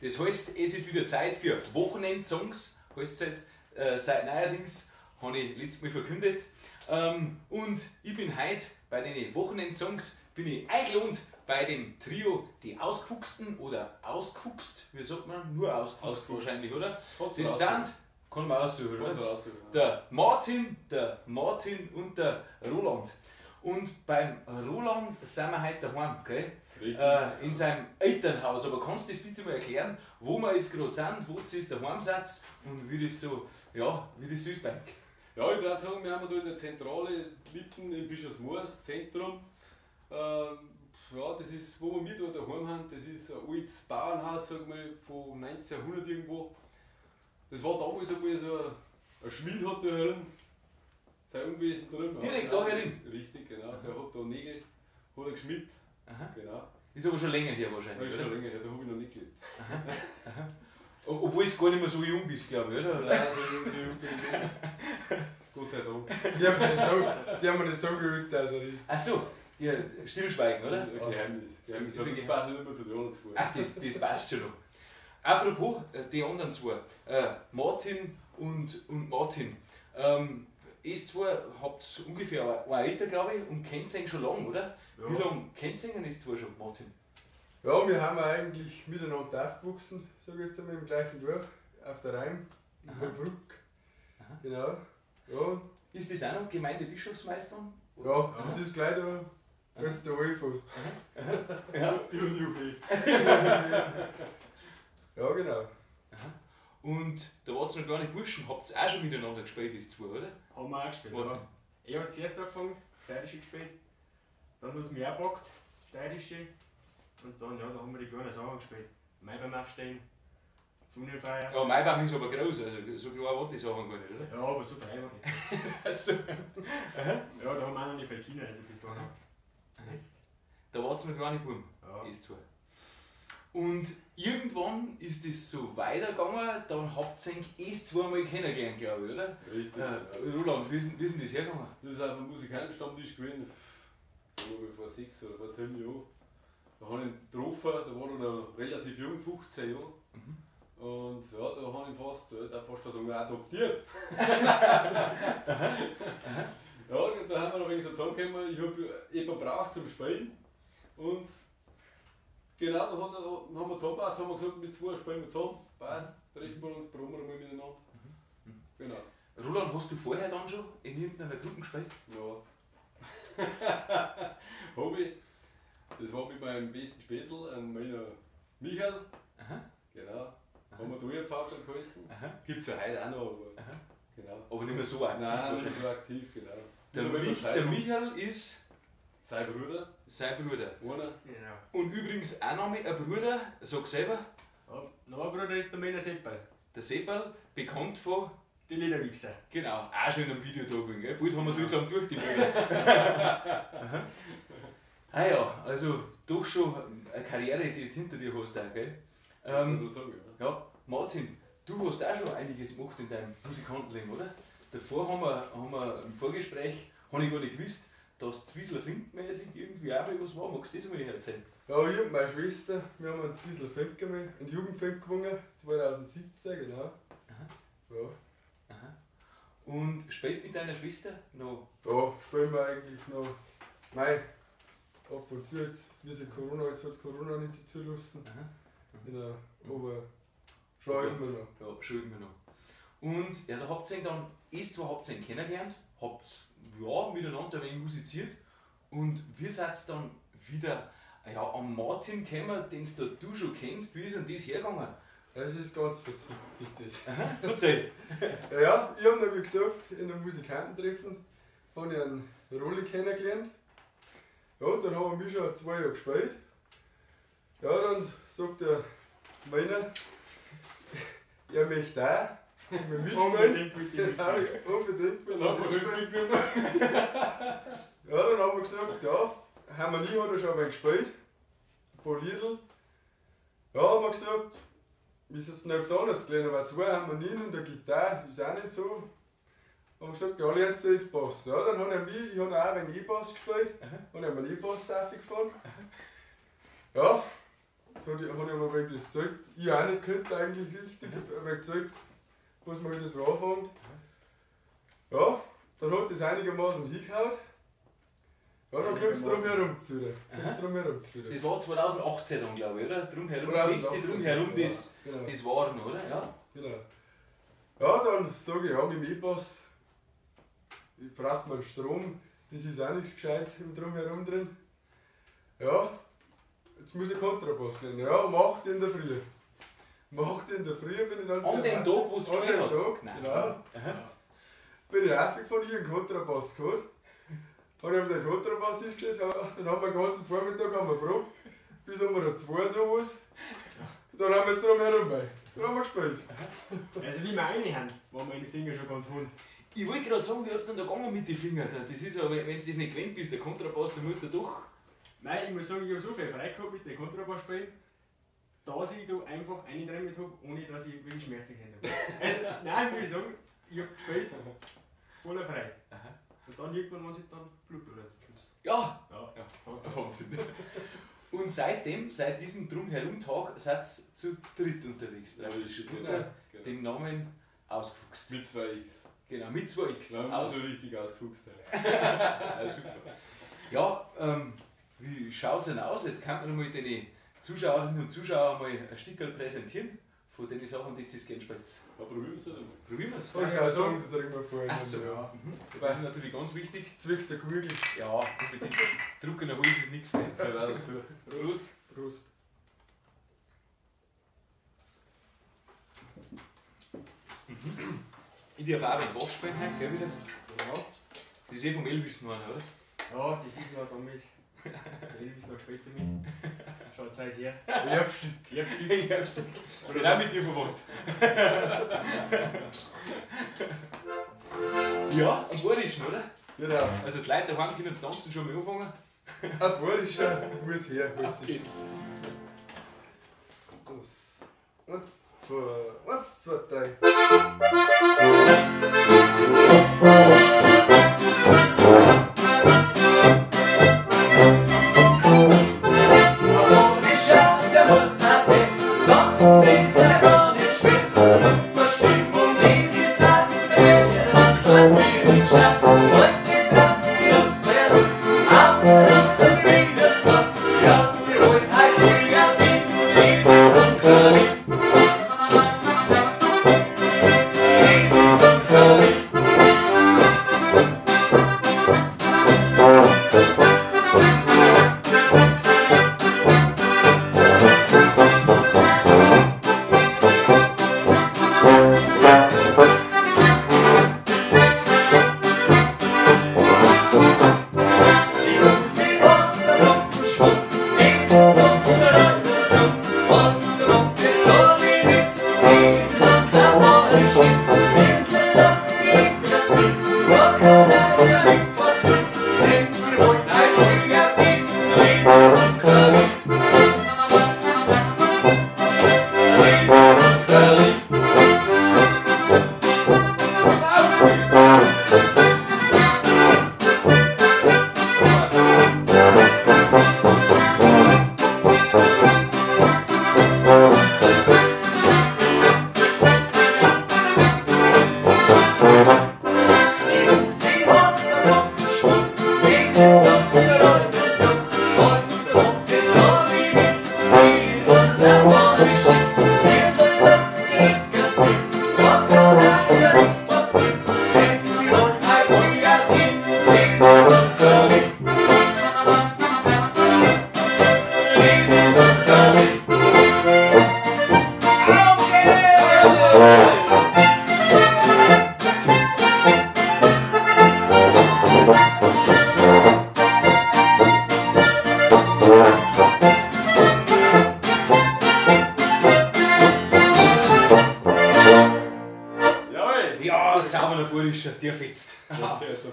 Das heißt, es ist wieder Zeit für Wochenendsongs, heißt es jetzt, seit neuerdings, habe ich letztes Mal verkündet. Und ich bin heute bei den Wochenendsongs bin ich eingeladen bei dem Trio Die Ausgefuchsten oder Ausgefuchst, wie sagt man? Nur ausgefuchst wahrscheinlich, oder? Das sind, kann man aussuchen, oder? Der Martin, und der Roland. Und beim Roland sind wir heute daheim, gell? Richtig. In seinem Elternhaus. Aber kannst du das bitte mal erklären, wo wir jetzt gerade sind, wo ist der Heimsatz und wie das so, ja, wie das so ist bei euch? Ja, ich würde sagen, wir haben da in der Zentrale mitten im Bischofsmoor, das Zentrum. Ja, das ist, wo wir da daheim haben, das ist ein altes Bauernhaus, sag mal, von 1900 irgendwo. Das war damals einmal so ein Schmied hat da herin, sein Unwesen drin. Direkt ja, da herin? Richtig, genau. Der hat da Nägel, hat er geschmiedet. Aha. Genau. Ist aber schon länger her wahrscheinlich. Ja, ist schon länger her, da habe ich noch nicht gelebt. Aha. Aha. Obwohl du gar nicht mehr so jung bist, glaube ich, oder? Nein, so jung bin ich nicht. Gott sei Dank. Die haben wir nicht so geübt, dass er ist. Ach so, ja, Stillschweigen, oder? Geheimnis. Geheimnis. Das passt nicht mehr zu den anderen zwei. Ach, das passt schon noch. Apropos, die anderen zwei, Martin und Martin. Ihr zwei habt ungefähr ein Alter, glaube ich, und kennt ihn schon lange, oder? Ja. Wie lange kennt ihr ihn zwei schon, Martin? Ja, wir haben eigentlich miteinander aufgewachsen, sage ich jetzt einmal, im gleichen Dorf, auf der Rhein, in Bruck. Genau. Ja. Ist das auch noch Gemeinde Bischofsmeister? Ja, das ist gleich da, ganz der Wolfhaus. Ja. Ja, genau. Aha. Und da wart ihr noch gar nicht Burschen, habt ihr auch schon miteinander gespielt, das zwei, oder? Haben wir auch gespielt, ja. Ich hab zuerst angefangen, Steirische gespielt, dann hat es mich auch gepackt, Steirische. Und dann, ja, da haben wir die kleinen Sachen gespielt. Maibaum aufstehen, Sonnenfeier. Ja, Maibaum ist aber groß, also so klar waren die Sachen gar nicht, oder? Ja, aber so frei war nicht. Also. Ja, da haben wir auch noch nicht viel Kinder, also das war noch echt. Da wart ihr noch kleine Buben, ja. Ist zwei. Und irgendwann ist das so weitergegangen, dann habt ihr euch zweimal kennengelernt, glaube ich, oder? Richtig. Roland, wie ist denn das hergegangen? Das ist auf einem Musikantenstammtisch gewesen, sagen wir mal vor 6 oder vor 7 Jahren. Da habe ich ihn getroffen, da war er noch relativ jung, 15 Jahre. Mhm. Und ja, da habe ich ihn fast, ich darf fast sagen, adoptiert. Ja, da haben wir noch ein wenig so zusammengekommen. Ich habe jemanden gebraucht zum Spielen. Und genau, da haben wir zusammengepasst, haben wir gesagt, mit zwei spielen wir zusammen. Passt, treffen wir uns, proben wir mal miteinander. Mhm. Genau. Roland, hast du vorher dann schon in irgendeiner Gruppe gespielt? Ja. Hab ich. Das war mit meinem besten Spätzl, meiner Michael. Aha. Genau. Haben wir da Pfautschl geheißen. Aha. Gibt es ja heute auch noch, aber. Aha. Genau. Aber nicht mehr so aktiv. Nein, nicht mehr so aktiv, genau. Der Michael ist sein Bruder. Sein Bruder. Einer. Genau. Und übrigens auch noch ein Bruder, sag selber. Ja, noch ein Bruder ist der Männer Seppel. Der Seppel, bekannt von Die Lederwichser. Genau, auch schon in einem Video da gewesen, gell? Bald haben wir es sozusagen durch die Brüder. Ah ja, also doch schon eine Karriere, die du hinter dir hast auch, gell? Sagen, ja. Ja, Martin, du hast auch schon einiges gemacht in deinem Musikantenleben, oder? Davor haben wir im Vorgespräch, habe ich gar nicht gewusst, dass Zwiesler Fink-mäßig irgendwie auch mal was war. Magst du das mal erzählen? Ja, ich und meine Schwester, wir haben einen Zwiesler Fink, einen Jugendfink gewonnen, 2017, genau. Aha. Ja. Aha. Und spielst du mit deiner Schwester noch? Ja, spielen wir eigentlich noch. Nein, ab und zu jetzt, wie sie Corona, jetzt hat Corona nicht so zulassen. Aha. Genau, aber schon immer noch. Ja, schon immer noch. Und ja, da habt ihr ihn dann, erst zwar habt ihr ihn kennengelernt, habt ja, miteinander ein wenig musiziert und wie seid ihr dann wieder ja, am Martin gekommen, den du schon kennst, wie ist denn das hergegangen? Das ist ganz verzwickt, ist das. Aha, erzähl. Ja, ich habe noch, wie gesagt, in einem Musikantentreffen habe ich einen Rolli kennengelernt. Ja, und dann haben wir mich schon 2 Jahre gespielt. Ja, dann sagt der meiner, er möchte auch mit mir mitspielen. Unbedingt Genau, unbedingt will er mitspielen. Ja, dann haben wir gesagt, ja, haben wir nie hat er schon ein wenig gespielt. Ein paar Liedl. Ja, haben wir gesagt, wir sind noch etwas anderes gelernt, aber zwei haben wir nie und der Gitarre ist auch nicht so. Haben wir gesagt, ja, lernst du jetzt Bass. Ja, dann habe ich mich, ich habe auch ein wenig E-Bass gespielt, und habe einen E-Bass aufgefahren. Ja, Jetzt hab ich ihm ein wenig das gezeigt. Ich auch nicht gekannt eigentlich richtig. Ich hab ein wenig gezeigt, was man halt so anfängt. Ja, dann hat das einigermaßen hingehauen. Ja, dann kommst du drum herum zu. Das war 2018 dann, glaube ich, oder? Drumherum, das letzte Drumherum, das, genau. Das war noch, oder? Ja. Genau. Ja, dann sage ich, ja, mit dem E-Bass, ich brauche meinen Strom, das ist auch nichts Gescheites im Drumherum drin. Ja, jetzt muss ich Kontrabass nehmen. Ja, um 8 in der Früh. Um 8 in der Früh bin ich dann An dem Tag, wo es An dem gespielt Tag, hat? genau. Bin ich häufig von ihr einen Kontrabass geholt. Habe ich den Kontrabass eingestellt, dann haben wir den ganzen Vormittag haben wir probt, bis um 2 sowas. Dann haben wir es drumherum bei. Dann haben wir gespielt. Also wie wir rein haben, waren meine Finger schon ganz wund. Ich wollte gerade sagen, wie hat es denn da gegangen mit den Fingern? Das ist ja, wenn du das nicht gewöhnt bist, der Kontrabass, dann musst du doch. Nein, ich muss sagen, ich habe so viel frei gehabt mit dem Kontrabass spielen, dass ich da einfach reingedrängt habe, ohne dass ich wirklich Schmerzen gehabt habe. Also, nein, muss ich sagen, ich habe gespielt, voller frei. Und dann irgendwann waren sie dann Blutblut zum Schluss. Ja! Ja, ja. Wahnsinn. Und seitdem, seit diesem Drumherum-Tag, seid ihr zu dritt unterwegs. Praktisch. Genau, Unter genau. dem Namen Ausgefuchst. Mit 2x. Genau, mit 2x. Wir haben Aus so richtig ausgefuchst. Ja, super. Ja, wie schaut es denn aus? Jetzt kann man mal den Zuschauerinnen und Zuschauern mal ein Stickerl präsentieren von den Sachen, die ihr gerne spielt. Ja, probieren wir es oder? Probieren wir es. Ich kann sagen, da trinken wir vorher. Ach so. Ja. Mhm. Das ist natürlich ganz wichtig. Zwicks der Kugel. Ja, unbedingt. Drucken Holz ist nichts. Ne? Ja, dazu. Prost. Prost. Mhm. Ich darf auch ein Wasch spielen heute, gell, wieder? Genau. Das ist eh vom Elvis noch einer, oder? Ja, das ist noch damals. Der Elvis noch gespielt damit. Schon Zeit her. Erbstück. Erbstück. Erbstück. Bin auch mit dir verwandt. Ja, am Bayerischen, oder? Genau. Also die Leute daheim können das Tanzen schon mal anfangen. Ein Bayerischer muss her. Auf geht's. Los. 1, 2, 1, 2, 3. Der fetzt.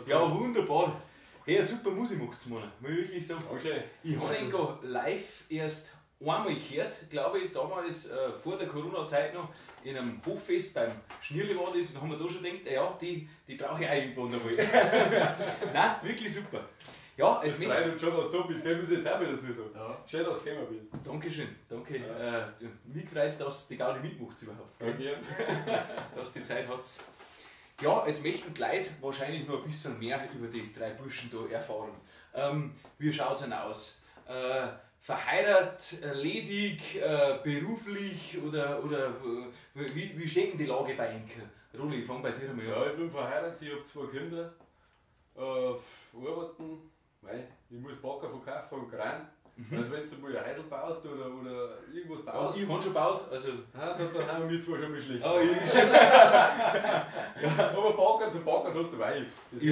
Ja, wunderbar. Hey, super Musik macht's, Mann. Muss ich wirklich sagen. Okay. Ich habe ihn live erst einmal gehört, glaube ich, damals vor der Corona-Zeit noch, in einem Hoffest beim Schnierli war das, und da haben wir da schon gedacht, ja, die brauche ich auch irgendwann einmal. Nein, wirklich super. Ja, jetzt Das freut uns schon, dass du da bist, gell, muss ich jetzt auch wieder dazu sagen. Ja. Schön, dass du gekommen bist. Dankeschön, danke. Ja. Mich freut es, dass die Gaudi mitmacht überhaupt. Ja, gern. Dass die Zeit hat. Ja, jetzt möchten die Leute wahrscheinlich noch ein bisschen mehr über die drei Burschen da erfahren. Wie schaut es denn aus? Verheiratet, ledig, beruflich oder wie steht denn die Lage bei Enkel? Roli, ich fang bei dir einmal an. Ja, ich bin verheiratet, ich habe 2 Kinder. Arbeiten, mei, ich muss Backer verkaufen und Kran. Also wenn du mal ein Häusl baust oder irgendwas baust. Ja, ich habe schon gebaut. Also. Ah, dann haben wir zwar schon mal schlecht. Oh, ich ja. Aber Backern zu Backern hast du Vibes. Das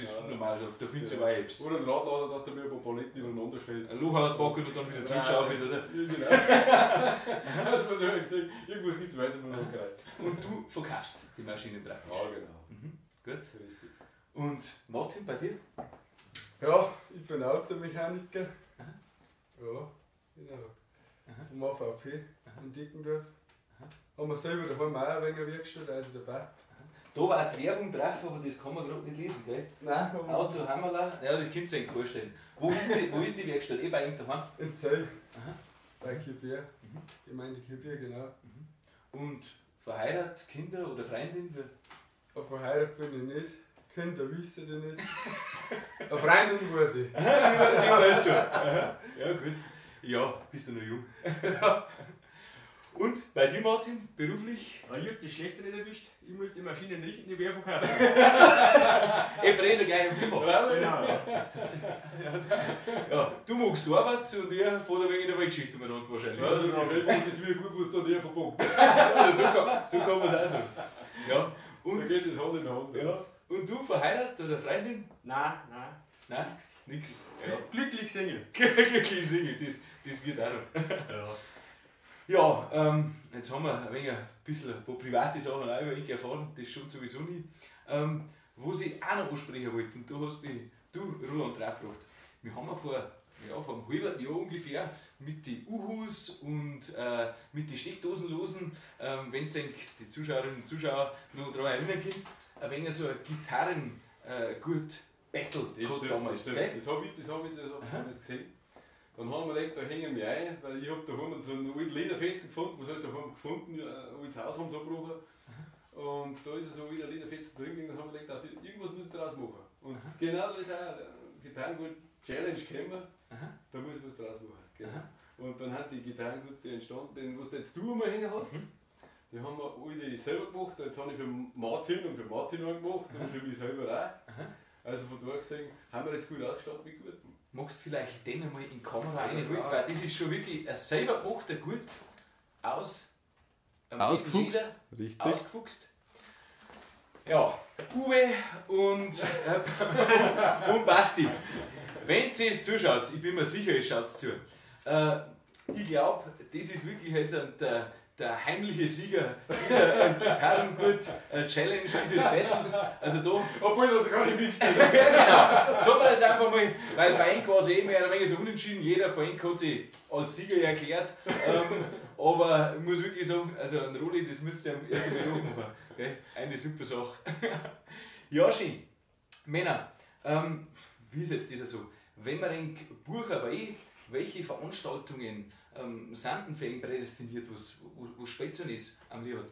ist normal, da findest du Vibes. Oder ein Radlader, dass du mir ein paar Paletten übereinander stellst. Ein Loch ausbacken und dann wieder zurückschaufelt, oder? Ja, genau. Also man hat gesagt, irgendwas gibt es weiter noch rein. Und du verkaufst die Maschinen praktisch. Ja, genau. Mhm. Gut. Richtig. Und Martin, bei dir? Ja, ich bin Automechaniker. Ja, genau. Vom AVP in Dickendorf. Haben wir selber daheim auch ein wenig eine Werkstatt, also dabei. Da war die Werbung drauf, aber das kann man gerade nicht lesen, gell? Nein. Auto Hammerla, ja, das könnt ihr euch vorstellen. Wo ist denn die Werkstatt? Eh bei ihm daheim? In Zell. Aha. Bei Kirchbier. Mhm. Gemeinde Kirchbier, genau. Mhm. Und verheiratet, Kinder oder Freundin? Ja, verheiratet bin ich nicht. Kinder wissen die nicht. Eine Freundin weiß ich. Die weißt schon. Ja, gut. Ja, bist du noch jung. Ja. Und bei dir, Martin, beruflich? Ja, ich hab das Schlechte nicht erwischt. Ich muss die Maschinen richten, die wer verkaufen. Ich brenne gleich im Firma. Genau. Ja, du magst Arbeit und ich fahre ein wenig in der Geschichte umeinander wahrscheinlich. Ja, also, das ist wieder gut, was du dir verbockt. So kann man es auch sagen. Ja. Und da geht das Hand in Hand. Ja. Und du, verheiratet oder Freundin? Nein, nein. Nein? Nix. Nix. Ja. Glücklich Single. Glücklich Single, das wird auch noch. Ja. Ja, jetzt haben wir ein wenig ein bisschen ein paar private Sachen auch über ihn erfahren, das schon sowieso nie. Was ich auch noch ansprechen wollte, und du hast mich, du, Roland, draufgebracht. Wir haben ja vor einem halben Jahr ungefähr mit den Uhus und mit den Steckdosenlosen, wenn sich die Zuschauerinnen und Zuschauer noch daran erinnern könnt, ein wenig so ein Gitarren-Gurt-Battle gehabt damals. Das, das habe ich damals gesehen. Dann haben wir gedacht, da hängen wir ein, weil ich habe daheim so einen alten Lederfetzen gefunden. Was heißt daheim gefunden? Ein altes Haus haben sie abgebrochen. Und da ist so ein alter Lederfetzen drin gegangen. Dann haben wir gedacht, also, irgendwas muss ich daraus machen. Und genau da ist auch Gitarrengurt-Challenge gekommen. Da muss ich was draus machen. Genau. Und dann haben die Gitarrengurte entstanden, den was jetzt du immer hängen hast. Die haben wir alle selber gemacht. Jetzt habe ich für Martin und für Martin einen gemacht und für mich selber auch. Also von da gesehen haben wir jetzt gut ausgestattet mit Gurten. Magst du vielleicht den einmal in die Kamera reinholen? Weil das ist schon wirklich ein selber gemachter Gurt aus ausgefuchst. Leder, Richtig. Ausgefuchst. Ja, Uwe und, und Basti. Wenn ihr es zuschaut, ich bin mir sicher, ihr schaut zu. Ich glaube, das ist wirklich jetzt der heimliche Sieger dieser Gitarrengurt-Challenge, dieses Battles. Also da, obwohl das gar nicht mitspielt. Ja, genau. Sagen wir jetzt einfach mal, weil bei ihm quasi eh mehr oder weniger so unentschieden, jeder von ihnen hat sich als Sieger erklärt. Aber ich muss wirklich sagen, also ein Roli, das müsst ihr erst einmal machen. Okay? Eine super Sache. Ja, schön. Männer, wie ist jetzt das so? Wenn man ein Buch aber welche Veranstaltungen sind denn für ihn prädestiniert, was spielt denn ist am liebsten?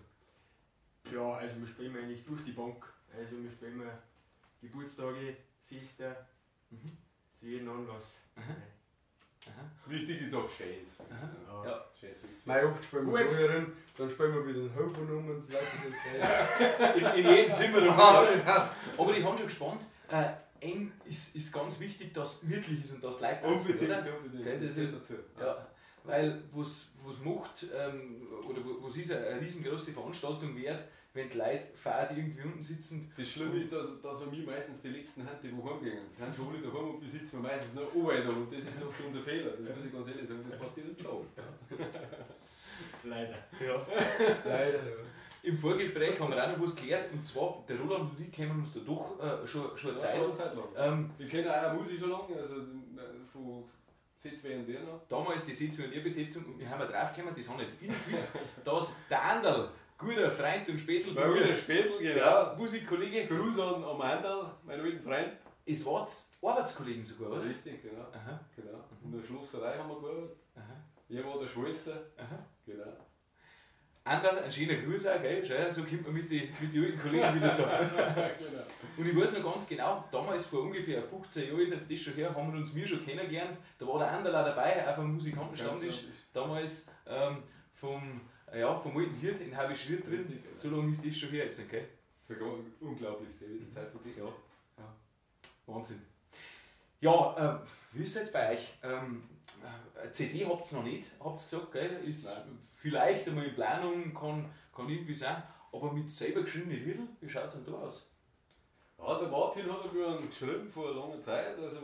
Ja, also wir spielen eigentlich durch die Bank. Also wir spielen Geburtstage, Feste, zu jedem Anlass. Aha. Aha. Wichtig ist auch schön. Ja. Ja. Nein, oft spielen wir drin, dann spielen wir wieder den Hobo um und so weiter. In jedem Zimmer. Genau. Aber ich habe schon gespannt, ist ganz wichtig, dass es gemütlich ist und dass es Leute passen, unbedingt, oder? Unbedingt. Okay, das ist dazu. Ja, weil was macht, oder was ist eine riesengroße Veranstaltung wert, wenn die Leute fad irgendwie unten sitzen. Das Schlimme ist, dass wir meistens die letzten haben, die wo heimgehen. Die sind schon alle daheim und wir sitzen meistens noch oben da und das ist oft unser Fehler. Das muss ich ganz ehrlich sagen, das passiert uns schon oft. Leider. Ja. Leider, ja. Im Vorgespräch haben wir auch noch was geklärt, und zwar, der Roland und ich kennen uns da doch schon eine Zeit. Schon eine Zeit lang. Wir kennen auch Musik schon lange, also von CCW und R noch. Damals die CCW und R-Besetzung, und wir haben draufgekommen, das haben jetzt ich nicht gewusst, dass der Anderl, guter Freund und Spätl von mir, Spätl, genau. Ja, Musikkollege. Gruß an am Anderl, meinen alten Freund. Es war Arbeitskollegen sogar, oder? Richtig, genau. Aha. Genau. In der Schlosserei haben wir gearbeitet. Aha. Er war der Schweizer. Aha. Genau. Anderl, ein schöner Gruß auch, gell? Schau, so kommt man mit den alten Kollegen wieder zusammen. Genau. Und ich weiß noch ganz genau, damals vor ungefähr 15 Jahren ist jetzt das schon her, haben wir uns mir schon kennengelernt. Da war der Anderl auch dabei, auch vom Musikantenstammtisch. Damals vom alten Hirt in Habischried drin. Richtig, genau. So lange ist das schon her jetzt, gell? Unglaublich, gell, wie die Zeit vergeht. Ja, ja. Wahnsinn. Ja, wie ist es jetzt bei euch? CD habt ihr noch nicht, habt ihr gesagt, gell? Ist Nein. vielleicht einmal in Planung, kann irgendwie sein, aber mit selber geschriebenen Liedern, wie schaut es denn da aus? Ja, der Martin hat einen geschrieben vor langer Zeit, also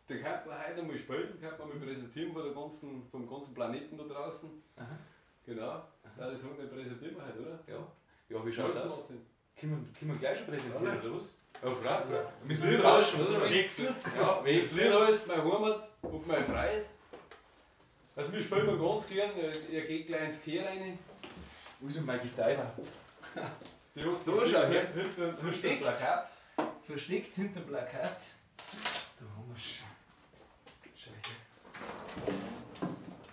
den könnte man heute einmal spielen, könnte man mal präsentieren vor der ganzen, vom ganzen Planeten da draußen. Aha. Genau, ja, das sagen, den präsentieren wir heute, oder? Ja, ja, wie schaut's aus? Martin? Können wir gleich schon präsentieren, Ja. oder was? Ja, frei. Wir müssen Lied nicht rauschen, oder? Wechsel. Ja, Das Wechsel. Lied heißt Meine Heimat und mein Freund. Also wir spielen mal ganz gern, er geht gleich ins Kehr rein. Wo ist denn meine Gitarre überhaupt? Die hast Da, schau her. Hinter Versteckt. Plakat. Versteckt hinter dem Plakat. Da haben wir's schon. Schau her.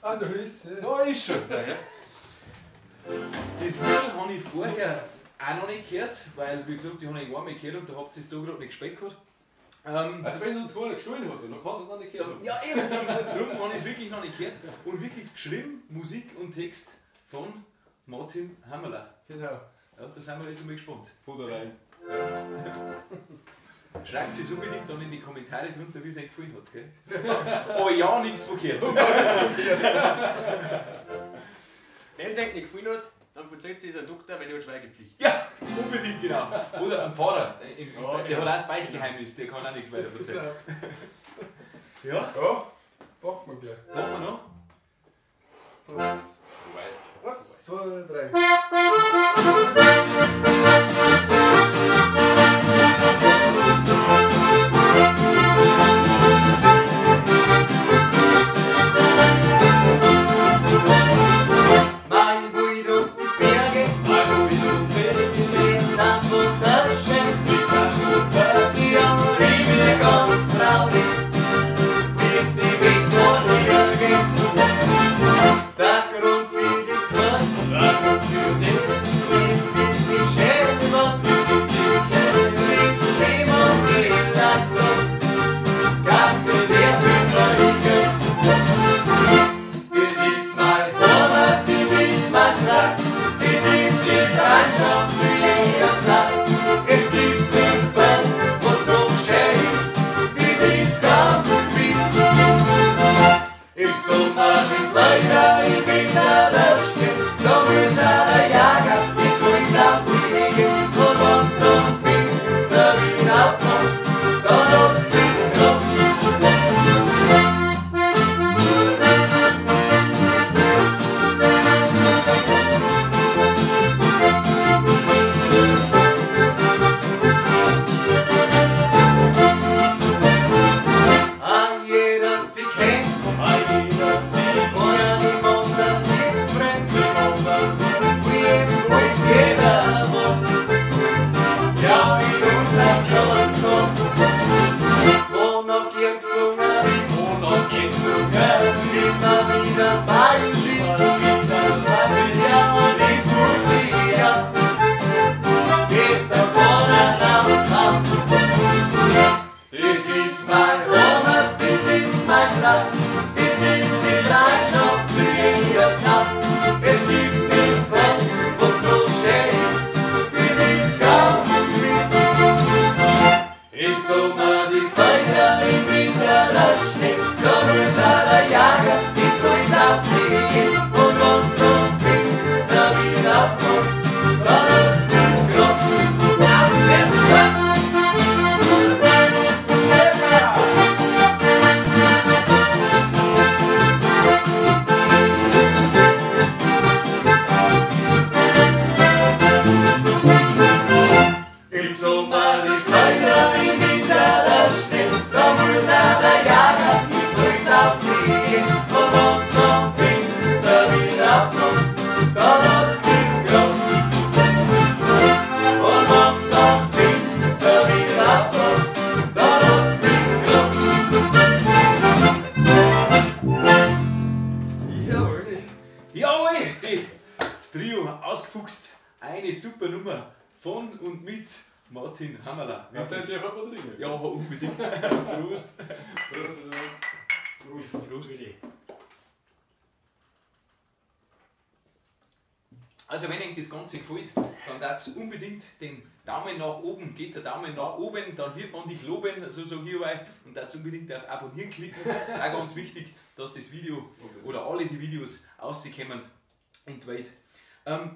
Ah, da ist sie. Da ist schon. Ja, ja. Das Lied habe ich vorher auch noch nicht gehört, weil, wie gesagt, ich habe ihn einmal gehört und da habt ihr es da gerade nicht gespielt gehabt. Also wenn es uns keiner gestohlen hat, dann kannst du es noch nicht hören. Ja, eben, darum habe ich es wirklich noch nicht gehört. Und wirklich geschrieben, Musik und Text von Martin Hammerler. Genau. Ja, da sind wir jetzt einmal gespannt. Von der Rhein. Schreibt es unbedingt dann in die Kommentare drunter, wie es euch gefallen hat. Gell? Aber ja, nichts verkehrt. Wenn es euch nicht gefallen hat, dann verzeiht es ein Doktor, weil der hat Schweigepflicht. Ja, unbedingt, genau. Oder ein Pfarrer, der Ja, hat genau. auch das Beichtgeheimnis, der kann auch nichts weiter erzählen. Genau. Ja, Ja, packen wir gleich. machen wir noch. Eins, eins, zwei, drei. Mein Wald und die Berge, die sind wunderschön. Ja, ich bin ganz traurig, bis ich weg von dir bin. Der Grund für das Gefühl, das ist die Von und mit Martin Hammerler. Auf den dürfen wir trinken. Ja, unbedingt. Prost. Prost. Prost. Prost. Bitte. Also wenn euch das Ganze gefällt, dann darf's unbedingt den Daumen nach oben, geht der Daumen nach oben, dann wird man dich loben, so sage ich euch. Und darf's unbedingt auf Abonnieren klicken. Auch ganz wichtig, dass das Video oder alle die Videos rauskommen in die Welt.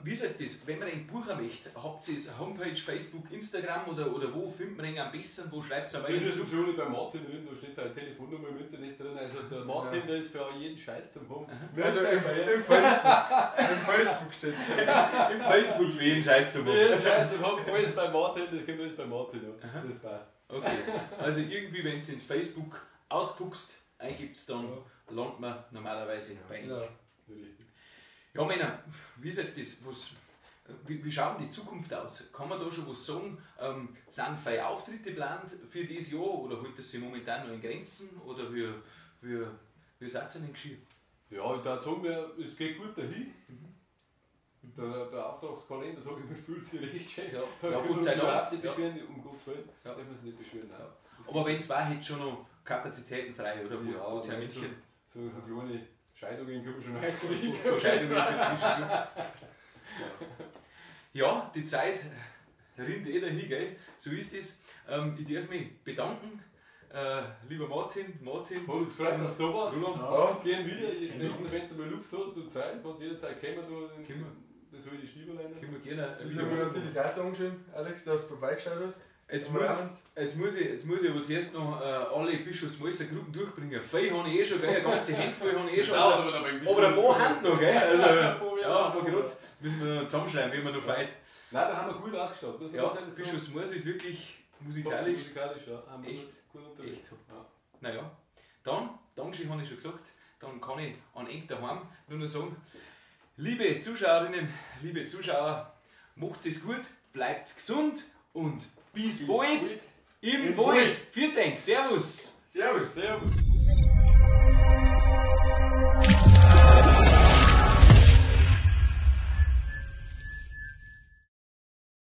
Wie ist jetzt das? Wenn man einen buchen möchte, habt ihr es Homepage, Facebook, Instagram oder wo findet man ihn am besten? Wo schreibt es am Ich bin besten? sowieso nicht bei Martin drin, da steht seine Telefonnummer im Internet drin. Also der Martin, der ist für jeden Scheiß zum haben. Also im Facebook. Im Facebook steht es. Im Facebook für jeden Scheiß zu machen. Jeden Scheiß zum haben, alles bei Martin, das kommt alles bei Martin an. Das passt. Okay, also irgendwie, wenn es ins Facebook ausguckst, eingibst, dann landet man normalerweise bei ihm. Ja. Richtig. Ja, Männer, wie ist jetzt das? Wie schaut denn die Zukunft aus? Kann man da schon was sagen? Sind freie Auftritte geplant für dieses Jahr oder hält das sich momentan noch in Grenzen? Oder wie seid ihr denn geschehen? Ja, ich würde sagen, es geht gut dahin. Der Auftragskalender, sag ich mal, fühlt sich recht schön. Ja, Da ja, können Gott wir sei uns Dank. überhaupt nicht Ja. beschweren, um Gottes Willen. Ja. Darf man sich nicht beschweren, nein. Das Aber wenn es war, hätte schon noch Kapazitäten frei, oder? Ja, Wo Terminchen? so kleine Scheidungen können wir schon reinkriegen. Scheidungen dazwischen. Ja, die Zeit rinnt eh dahin, gell? So ist es. Ich darf mich bedanken, lieber Martin. Hat uns gefreut, dass du da warst. Roland. Ja. Gehen wieder, wenn du mal Luft hast und Zeit, kannst du jederzeit kommen, da Können das soll die Schnieberleine. Können wir gerne Ich sage mir natürlich auch Dankeschön, Alex, dass du vorbeigeschaut hast. Jetzt muss ich aber zuerst noch alle Bischofsmäuser Gruppen durchbringen. Viel habe ich eh schon, gell? Eine ganze Handvoll habe ich eh schon. Dauert aber noch ein bisschen. Aber ein paar haben noch, gell? Also, Ein paar werden ja, noch. aber gerade müssen wir noch zusammenschreiben, wie wir noch feit. Nein, da haben wir gut ausgestattet. muss man Ja, ganz ehrlich sagen. Bischofsmoos ist wirklich musikalisch. Musikalisch, ja. Haben wir Echt, gut unterwegs. echt. Ja. Naja, dann, Dankeschön habe ich schon gesagt, dann kann ich an eng daheim nur noch sagen, liebe Zuschauerinnen, liebe Zuschauer, macht es gut, bleibt gesund und bis bald im Wald. Vielen Dank, Servus! Servus. Servus.